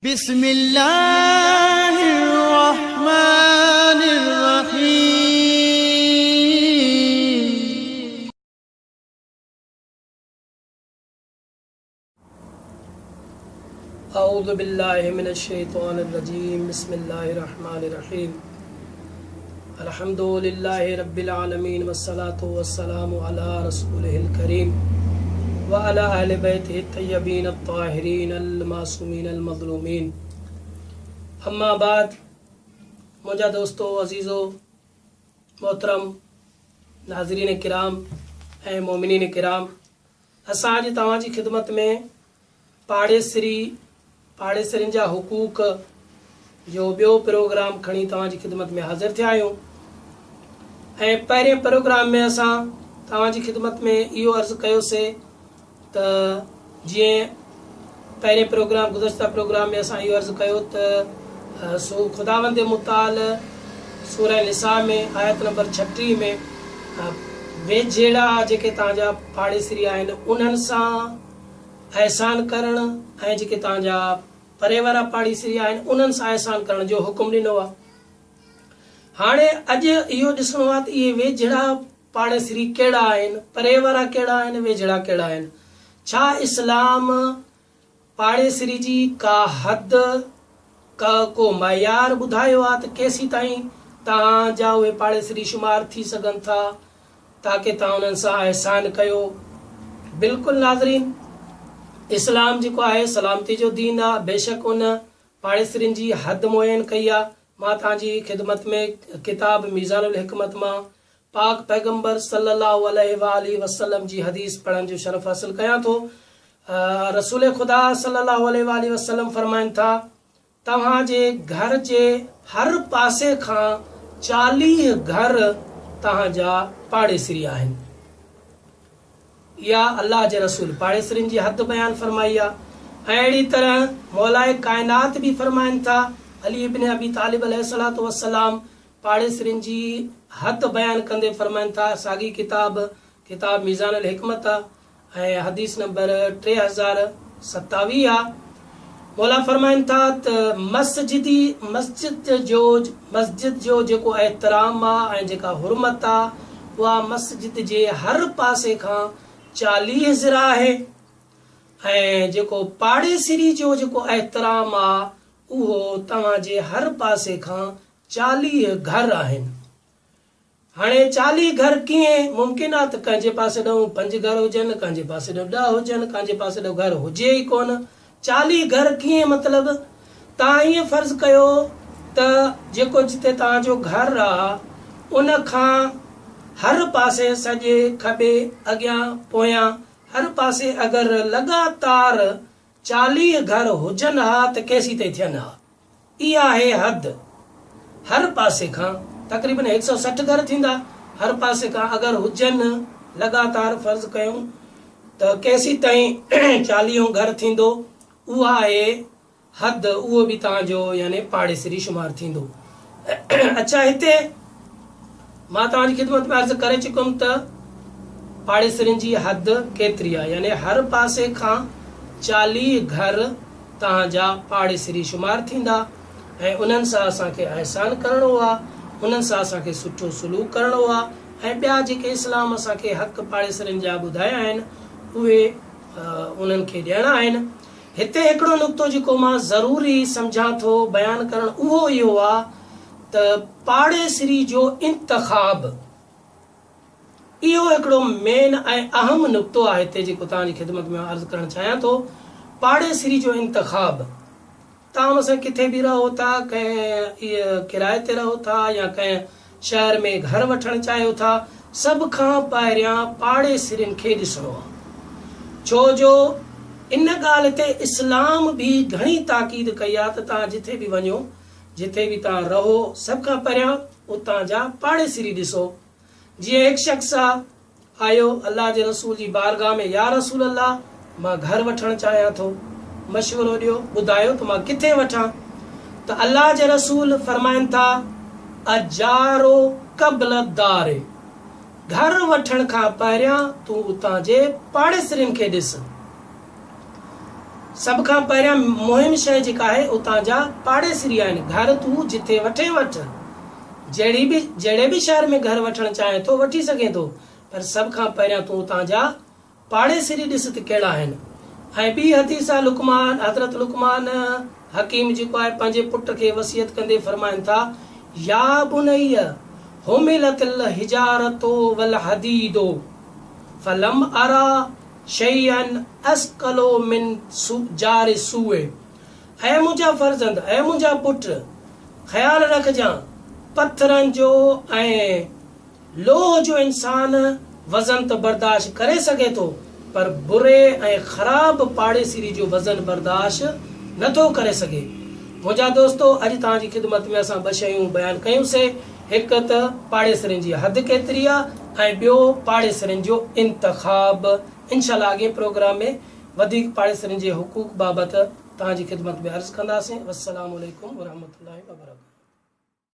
بسم الله الرحمن الرحيم. اعوذ بالله من الشيطان الرجيم بسم الله الرحمن الرحيم الحمد لله رب العالمين والصلاة والسلام على رسوله الڪريم وعلى اهل بيته الطيبين الطاهرين المعصومين المظلومين اما بعد منهنجا دوستو عزيزو محترم ناظرين ڪرام ۽ مؤمنين ڪرام اسان اڄ توهان جي خدمت ۾ پاڙيسري، پاڙيسرين جا حقوق، جو ٻيو پروگرام کڻي توهان جي خدمت ۾ حاضر ٿيا آهيون ۽ پهرين پروگرام ۾ اسان توهان جي خدمت ۾ اهو عرض ڪيوسي ته جيئن پهرين پروگرام گذشته پروگرام ۾ اسان اهو عرض ڪيو ته سو خداوند متعال سوره نساء ۾ آيت نمبر 36 ۾ ويجهڙا جيڪي توهان جا پاڙيسري آهن انهن سان احسان ڪرڻ ۽ جيڪي توهان جا پري وارا پاڙيسري آهن انهن سان احسان ڪرڻ جو حڪم ڏنو آهي. هاڻي اڄ اهو ڏسڻو آهي ته اهي ويجهڙا پاڙيسري ڪهڙا آهن، پري وارا ڪهڙا آهن، ويجهڙا ڪهڙا آهن. ڇا اسلام پاڙيسري جي ڪا حد، ڪا ڪو معيار ٻڌايو آهي ته ڪيسيتائين توهان جا اهي پاڙيسري شمار ٿي سگهن ٿا؟ تاڪه توهان انهن سان احسان ڪيو. بلڪل ناظرين اسلام جيڪو آهي سلامتي جو دين آ بيشڪ ان پاڙيسرين جي حد معين ڪئي آ مان توهان جي خدمت ۾ ڪتاب ميزان الحڪمت مان پاڪ پيغمبر صلي الله عليه واٰله وسلم جي حديث پڙهڻ جو شرف حاصل ڪيان ٿو رسول خدا صلي الله عليه واٰله وسلم فرمائن ٿا توهان جي گهر جي هر پاسي کان 40 گهر توهان جا پاڙيسري آهن. اها الله جي رسول پاڙيسرين جي حد بيان فرمائي آهي ۽ اهڙي طرح مولاء ڪائنات به فرمائن ٿا، علي ابن ابي طالب عليه الصلوة والسلام پاڙيسرين جي حد بيان ڪندي فرمائن ٿا، ساڳي ڪتاب، ڪتاب ميزان الحڪمت، ۽ حديث نمبر 3027 آ، مولا فرمائن ٿا ته مسجدي، مسجد جو، مسجد جو جيڪو احترام آ ۽ جيڪا حرمت آ اها مسجد جي هر پاسي کان 40 ذراع آهي ۽ جيڪو پاڙيسري جو جيڪو احترام آ اهو توهان جي هر پاسي کان 40 گهر آهن. هاڻي 40 گهر ڪيئن ممڪن آ ته ڪنهن جي پاسي ڏانهن پنج گهر هجن، ڪنهن جي پاسي ڏانهن 10 هجن، ڪنهن جي پاسي ڏانهن گهر هجي ئي ڪونه. 40 گهر ڪيئن مطلب توهان ائين فرض ڪيو ته جيڪو جتي توهان جو گهر آ ان کان هر پاسي سڄي کٻي اڳيان پويان هر پاسي اگر لڳاتار 40 گهر هجن ها ته ڪيسيتائين ٿين ها؟ اها آهي حد. هر پاسي کان تقريبن هڪ سئو 60 گهر ٿيندا. هر پاسي کان اگر هجن لڳاتار فرض ڪيون ته ڪيسيتائين چاليهون گهر ٿيندو. اها آهي حد اهو به توهان جو يعني پاڙيسري شمار ٿيندو. اڇا هتي مان توهان جي خدمت ۾ عرض ڪري چڪم ته پاڙيسرين جي حد ڪيتري آهي يعني هر پاسي کان 40 گهر توهان جا پاڙيسري شمار ٿيندا ۽ انهن سان اسان کي احسان ڪرڻو آ، انهن سان اسان کي سٺو سلوڪ ڪرڻو آ ۽ ٻيا جيڪي اسلام اسان کي حق پاڙيسرين جا ٻڌايا آهن اهي انهن کي ڏيڻا آهن. هتي هڪڙو نقطو جيڪو مان ضروري سمجهان ٿو بيان ڪرڻ اهو اهو آ ته پاڙيسري جو انتخاب. اهو هڪڙو مين ۽ اهم نقطو آهي هتي جيڪو توهان جي خدمت ۾ عرض ڪرڻ چاهيان ٿو. پاڙيسري جو انتخاب، توهان مثلا ڪٿي به رهو ٿا، ڪنهن ڪرائي تي رهو ٿا يا ڪنهن شهر ۾ گهر وٺڻ چاهيو ٿا، سڀ کان پهريان پاڙيسرين کي ڏسڻو آهي. ڇو جو ان ڳالهه تي اسلام به گهڻي تاڪيد ڪئي آهي ته توهان جٿي به وڃو، جٿي به توهان رهو، سڀ کان پهريان اتان جا پاڙيسري ڏسو. جيئن هڪ شخص آيو الله جي رسول جي بارگاهه ۾ يا رسول الله مان گهر وٺڻ چاهيان ٿو مشورو ڏيو ٻڌايو ته مان ڪٿي وٺان ته الله جي رسول فرمائن ٿا الجار قبل الدار گهر وٺڻ کان پهريان تون اتان جي پاڙيسرين کي ڏس. سڀ کان پهريان مهم شيء جيڪا آهي اتان جا پاڙيسري آهن. گهر تون جٿي وٺين وٺ. جهڙي به جهڙي به شهر ۾ گهر وٺڻ چاهين ٿو وٺي سگهين ٿو پر سڀ کان پهريان تون اتان جا پاڙيسري ڏس ته ڪهڙا آهن. ۽ ٻي حديث آ لقمان حضرت لقمان حڪيم جيڪو آهي پنهنجي پٽ کي وصيت ڪندي فرمائن ٿا يا بني حملت الحجارة والحديد فلم اري شيئا اثقل من جار السوء اي منهنجا فرزند، اي منهنجا پٽ، خيال رکجان، پٿرن جو ۽ لوهه جو انسان وزن ته برداشت ڪري سگهي ٿو، پر بري ۽ خراب پاڙيسري جو وزن برداشت نه ٿو ڪري سگهي. منهنجا دوستو، اڄ توهان جي خدمت ۾ اسان ٻه شيون بيان ڪيون سي، هڪ ته پاڙيسرين جي حد ڪيتري آ ۽ ٻيو پاڙيسرين جو انتخاب. انشاء الله اڳئين پروگرام ۾ وڌيڪ پاڙيسرين جي حقوق بابت توهان جي خدمت ۾ عرض ڪنداسين. والسلام عليڪم ورحمة الله وبرڪاته.